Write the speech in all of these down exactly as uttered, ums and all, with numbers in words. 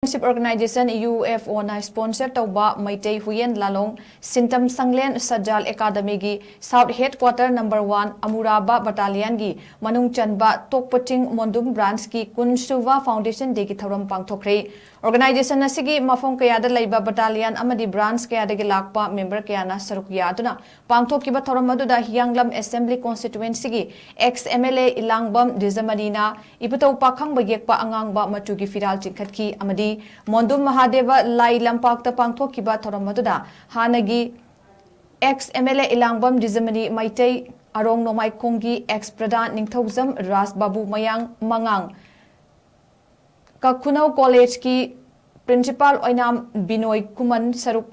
Friendship Organization, U F O ꯅ sponsor ꯇꯧꯕ Meitei Huiyen ꯂꯥꯂꯣꯡ ꯁꯤꯟꯇꯝ ꯁꯪꯂꯦꯟ ꯁꯖꯥꯜ ꯑꯦꯀꯥꯗꯃꯤꯒꯤ South Headquarter number one ꯑꯃꯨꯔꯥꯕꯥ Battalionꯒꯤ ꯃꯅꯨꯡ ꯆꯟꯕ ꯇꯣꯛꯄ ꯆꯤꯡ ꯃꯣꯟꯗꯨꯝ branchꯀꯤ ꯀꯨꯟꯁꯨꯕ Foundation Dayꯒꯤ ꯊꯧꯔꯝ ꯄꯥꯡꯊꯣꯛꯈ꯭ꯔꯦ꯫ Organization ꯑꯁꯤꯒꯤ ꯃꯐꯝ ꯀꯌꯥꯗ ꯂꯩꯕ battalion ꯑꯃꯗꯤ branch ꯀꯌꯥꯗꯒꯤ ꯂꯥꯛꯄ member ꯀꯌꯥꯅ ꯁꯔꯨꯛ ꯌꯥꯗꯨꯅ ꯄꯥꯡꯊꯣꯛꯈꯤꯕ ꯊꯧꯔꯝ ꯑꯗꯨꯗ ꯍꯤꯌꯥꯡꯂꯝ Assembly Constituencyꯒꯤ ex MLA ꯏꯂꯥꯡꯕꯝ ꯗꯤꯖꯃꯅꯤꯅ ꯏꯕꯨꯙꯧ ꯄꯥꯈꯪꯕ ꯌꯦꯛꯄ ꯑꯉꯥꯡꯕ ꯃꯆꯨꯒꯤ ꯐꯤꯔꯥꯜ ꯆꯤꯡꯈꯠꯈꯤ ꯑꯃꯗꯤ ꯃꯣꯟꯗꯨꯝ ꯃꯍꯥꯗꯦꯕ ꯂꯥꯏ ꯂꯝꯄꯥꯛꯇ ꯄꯥꯡꯊꯣꯛꯈꯤꯕ ꯊꯧꯔꯝ ꯑꯗꯨꯗ ꯍꯥꯟꯅꯒꯤ ex MLA ꯏꯂꯥꯡꯕꯝ ꯗꯤꯖꯃꯅꯤ, ꯃꯩꯇꯩ ꯑꯔꯣꯡ ꯅꯣꯡꯃꯥꯏꯈꯣꯡꯒꯤ ex ꯄ꯭ꯔꯙꯥꯟ ꯅꯤꯡꯊꯧꯖꯝ ꯔꯥꯖ ꯕꯥꯕꯨ ꯃꯌꯥꯡ ꯃꯉꯥꯡ, ꯀꯈꯨꯅꯧ Collegeꯀꯤ Principal ꯑꯣꯏꯅꯥꯝ ꯕꯤꯅꯣꯏ ꯈꯨꯃꯟ ꯁꯔꯨꯛ,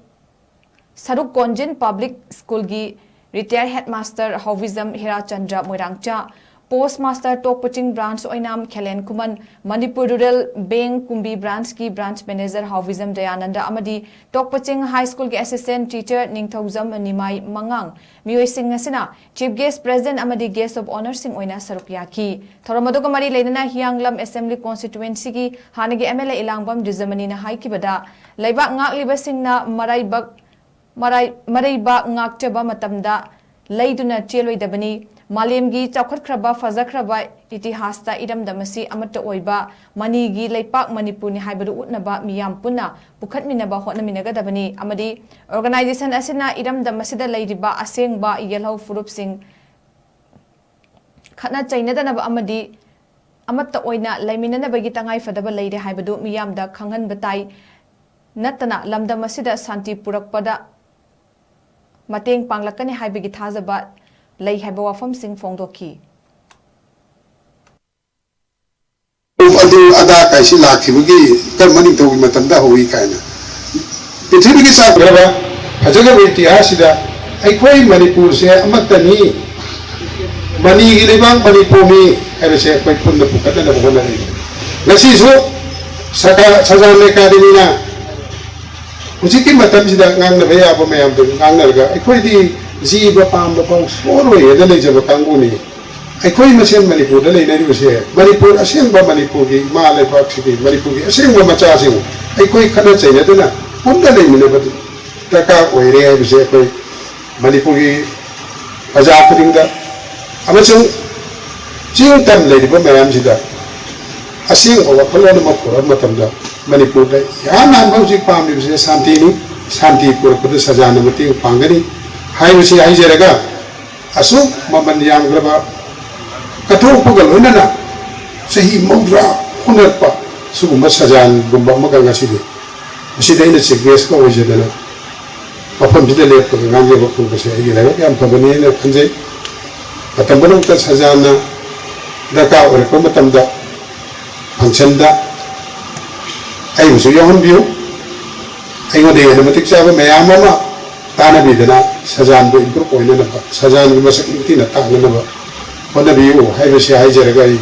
ꯁꯔꯨꯛ ꯀꯣꯟꯖꯤꯟ Public Schoolꯒꯤ retired headmaster ꯍꯥꯎꯕꯤꯖꯝ ꯍꯤꯔꯥꯆꯟꯗ꯭ꯔ ꯃꯣꯏꯔꯥꯡꯆꯥ, Postmaster ꯇꯣꯛꯄꯆꯤꯡ branch ꯑꯣꯏꯅꯥꯝ ꯈꯦꯂꯦꯟ ꯈꯨꯃꯟ, Manipur Rural Bank ꯀꯨꯝꯕꯤ branchꯀꯤ branch manager ꯍꯥꯎꯕꯤꯖꯝ Dayananda ꯑꯃꯗꯤ ꯇꯣꯛꯄꯆꯤꯡ High Schoolꯒꯤ assistant teacher ꯅꯤꯡꯊꯧꯖꯝ ꯅꯤꯃꯥꯏ ꯃꯉꯥꯡ ꯃꯤꯑꯣꯏꯁꯤꯡ ꯑꯁꯤꯅ Chief Guest, President ꯑꯃꯗꯤ Guest of Honourꯁꯤꯡ ꯑꯣꯏꯅ ꯁꯔꯨꯛ ꯌꯥꯈꯤ꯫ ꯊꯧꯔꯝ ꯑꯗꯨꯒ ꯃꯔꯤ ꯂꯩꯅꯅ ꯍꯤꯌꯥꯡꯂꯝ Assembly Constituencyꯒꯤ ꯍꯥꯟꯅꯒꯤ MLA ꯏꯂꯥꯡꯕꯝ ꯗꯤꯖꯃꯅꯤꯅ ꯍꯥꯏꯈꯤꯕꯗ, ꯂꯩꯕꯥꯛ ꯉꯥꯛꯂꯤꯕꯁꯤꯡꯅ ꯃꯔꯥꯏꯕꯛ, ꯃꯔꯥꯏ-, ꯃꯔꯩꯕꯥꯛ ꯉꯥꯛꯆꯕ ꯃꯇꯝꯗ ꯂꯩꯗꯨꯅ ꯆꯦꯜꯂꯣꯏꯗꯕꯅꯤ꯫ ꯃꯥꯂꯦꯝꯒꯤ ꯆꯥꯎꯈꯠꯈ꯭ꯔꯕ, ꯐꯖꯈ꯭ꯔꯕ ꯏꯇꯤꯍꯥꯁꯇ ꯏꯔꯝꯗꯝ ꯑꯁꯤ ꯑꯃꯠꯇ ꯑꯣꯏꯕ ꯃꯅꯤꯒꯤ ꯂꯩꯄꯥꯛ ꯃꯅꯤꯄꯨꯔꯅꯤ ꯍꯥꯏꯕꯗꯨ ꯎꯠꯅꯕ ꯃꯤꯌꯥꯝ ꯄꯨꯟꯅ ꯄꯨꯈꯠꯃꯤꯟꯅꯕ ꯍꯣꯠꯅꯃꯤꯟꯅꯒꯗꯕꯅꯤ ꯑꯃꯗꯤ organization ꯑꯁꯤꯅ ꯏꯔꯝꯗꯝ ꯑꯁꯤꯗ ꯂꯩꯔꯤꯕ ꯑꯁꯦꯡꯕ ꯌꯦꯜꯍꯧ ꯐꯨꯔꯨꯞꯁꯤꯡ ꯈꯠꯅ ꯆꯩꯅꯗꯅꯕ ꯑꯃꯗꯤ ꯑꯃꯠꯇ ꯑꯣꯏꯅ ꯂꯩꯃꯤꯟꯅꯅꯕꯒꯤ ꯇꯉꯥꯏꯐꯗꯕ ꯂꯩꯔꯦ ꯍꯥꯏꯕꯗꯨ ꯃꯤꯌꯥꯝꯗ ꯈꯪꯍꯟꯕ ꯇꯥꯏ꯫ ꯅꯠꯇꯅ ꯂꯝꯗꯝ ꯑꯁꯤꯗ ꯁꯥꯟꯇꯤ ꯄꯨꯔꯛꯄꯗ ꯃꯇꯦꯡ ꯄꯥꯡꯂꯛꯀꯅꯤ ꯍꯥꯏꯕꯒꯤ ꯊꯥꯖꯕ ꯂꯩ ꯍꯥꯏꯕ ꯋꯥꯐꯝꯁꯤꯡ ꯐꯣꯡꯗꯣꯛꯈꯤ꯫ ꯑꯗꯨ ꯑꯗꯥ ꯀꯥꯏꯁꯤ ꯂꯥꯛꯈꯤꯕꯒꯤ ꯀꯔꯝꯕ ꯅꯤꯡꯊꯧꯒꯤ ꯃꯇꯝꯗ ꯍꯧꯏ ꯀꯥꯏꯅ ꯄ꯭ꯔꯤꯊꯤꯕꯤꯒꯤ ꯆꯥꯎꯈ꯭ꯔꯕ ꯐꯖꯈ꯭ꯔꯕ ꯏꯇꯤꯍꯥꯁꯁꯤꯗ ꯑꯩꯈꯣꯏ ꯃꯅꯤꯄꯨꯔꯁꯦ ꯑꯃꯠꯇꯅꯤ, ꯃꯅꯤꯒꯤ ꯂꯩꯕꯥꯛ ꯃꯅꯤꯄꯨꯔꯅꯤ ꯍꯥꯏꯕꯁꯦ ꯑꯩꯈꯣꯏ ꯄꯨꯟꯅ ꯄꯨꯈꯠꯅꯅꯕ ꯍꯣꯠꯅꯔꯤ꯫ ꯉꯁꯤꯁꯨ ꯁꯖꯥꯟ ꯑꯦꯀꯥꯗꯃꯤꯅ ꯍꯧꯖꯤꯛꯀꯤ ꯃꯇꯝꯁꯤꯗ ꯉꯥꯡꯅꯕ ꯌꯥꯕ ꯃꯌꯥꯝꯗꯨ ꯉꯥꯡꯅꯔꯒ ꯑꯩꯈꯣꯏꯗꯤ ꯖꯤꯕ ꯄꯥꯝꯕ ꯐꯥꯎ ꯁꯣꯔꯣꯏ ꯍꯥꯏꯅ ꯂꯩꯖꯕ ꯀꯥꯡꯕꯨꯅꯤ꯫ ꯑꯩꯈꯣꯏ ꯃꯁꯦꯟ ꯃꯅꯤꯄꯨꯔꯗ ꯂꯩꯅꯔꯤꯕꯁꯦ, ꯃꯅꯤꯄꯨꯔ ꯑꯁꯦꯡꯕ, ꯃꯅꯤꯄꯨꯔꯒꯤ ꯏꯃꯥ ꯂꯩꯕꯥꯛꯁꯤꯒꯤ, ꯃꯅꯤꯄꯨꯔꯒꯤ ꯑꯁꯦꯡꯕ ꯃꯆꯥꯁꯤꯡ ꯑꯩꯈꯣꯏ ꯈꯠꯅ ꯆꯩꯅꯗꯅ ꯄꯨꯟꯅ ꯂꯩꯃꯤꯟꯅꯕꯗꯤ ꯗꯔꯀꯥꯔ ꯑꯣꯏꯔꯦ ꯍꯥꯏꯕꯁꯦ ꯑꯩꯈꯣꯏ ꯃꯅꯤꯄꯨꯔꯒꯤ ꯄ꯭ꯔꯖꯥ ꯈꯨꯗꯤꯡꯗ ꯑꯃꯁꯨꯡ ꯆꯤꯡ ꯇꯝ ꯂꯩꯔꯤꯕ ꯃꯌꯥꯝꯁꯤꯗ ꯑꯁꯦꯡꯕ ꯋꯥꯈꯜꯂꯣꯟ ꯑꯃ ꯄꯨꯔꯛꯄ ꯃꯇꯝꯗ, ꯃꯅꯤꯄꯨꯔꯗ ꯏꯍꯥꯟ ꯍꯥꯟꯕ ꯍꯧꯖꯤꯛ ꯄꯥꯝꯂꯤꯕꯁꯦ ꯁꯥꯟꯇꯤꯅꯤ꯫ ꯁꯥꯟꯇꯤ ꯄꯨꯔꯛꯄꯗ ꯁꯖꯥꯟꯅ ꯃꯇꯦꯡ ꯄꯥꯡꯒꯅꯤ ꯍꯥꯏꯕꯁꯤ ꯍꯥꯏꯖꯔꯒ, ꯑꯁꯨꯛ ꯃꯃꯜ ꯌꯥꯝꯈ꯭ꯔꯕ ꯀꯠꯊꯣꯛꯄꯒ ꯂꯣꯏꯅꯅ ꯆꯍꯤ ꯃꯧꯗ꯭ꯔꯥ ꯍꯣꯠꯅꯔꯛꯄ ꯁꯤꯒꯨꯝꯕ ꯁꯖꯥꯟꯒꯨꯝꯕ ꯑꯃꯒ ꯉꯁꯤꯗꯤ ꯃꯁꯤꯗ ꯑꯩꯅ ꯆꯤꯐ ꯒꯦꯁꯀ ꯑꯣꯏꯖꯗꯅ ꯃꯐꯝꯁꯤꯗ ꯂꯦꯞꯄꯒ ꯉꯥꯡꯖꯕ ꯐꯪꯕꯁꯦ ꯑꯩꯒꯤ ꯂꯥꯏꯕꯛ ꯌꯥꯝ ꯐꯕꯅꯤ ꯍꯥꯏꯅ ꯈꯟꯖꯩ꯫ ꯃꯇꯝ ꯄꯨꯝꯅꯃꯛꯇ ꯁꯖꯥꯟꯅ ꯗꯔꯀꯥꯔ ꯑꯣꯏꯔꯛꯄ ꯃꯇꯝꯗ ꯐꯪꯁꯟꯗ ꯑꯩꯕꯨꯁꯨ ꯌꯥꯎꯍꯟꯕꯤꯌꯨ꯫ ꯑꯩꯉꯣꯟꯗ ꯍꯦꯟꯅ ꯃꯇꯤꯛ ꯆꯥꯕ ꯃꯌꯥꯝ ꯑꯃ ꯇꯥꯟꯅꯕꯤꯗꯅ ꯁꯖꯥꯟꯕꯨ ꯏꯝꯄ꯭ꯔꯨꯞ ꯑꯣꯏꯅꯅꯕ, ꯁꯖꯥꯟꯒꯤ ꯃꯁꯛ ꯅꯤꯡꯊꯤꯅ ꯇꯥꯛꯅꯅꯕ ꯍꯣꯠꯅꯕꯤꯌꯨ ꯍꯥꯏꯕꯁꯤ ꯍꯥꯏꯖꯔꯒ ꯑꯩ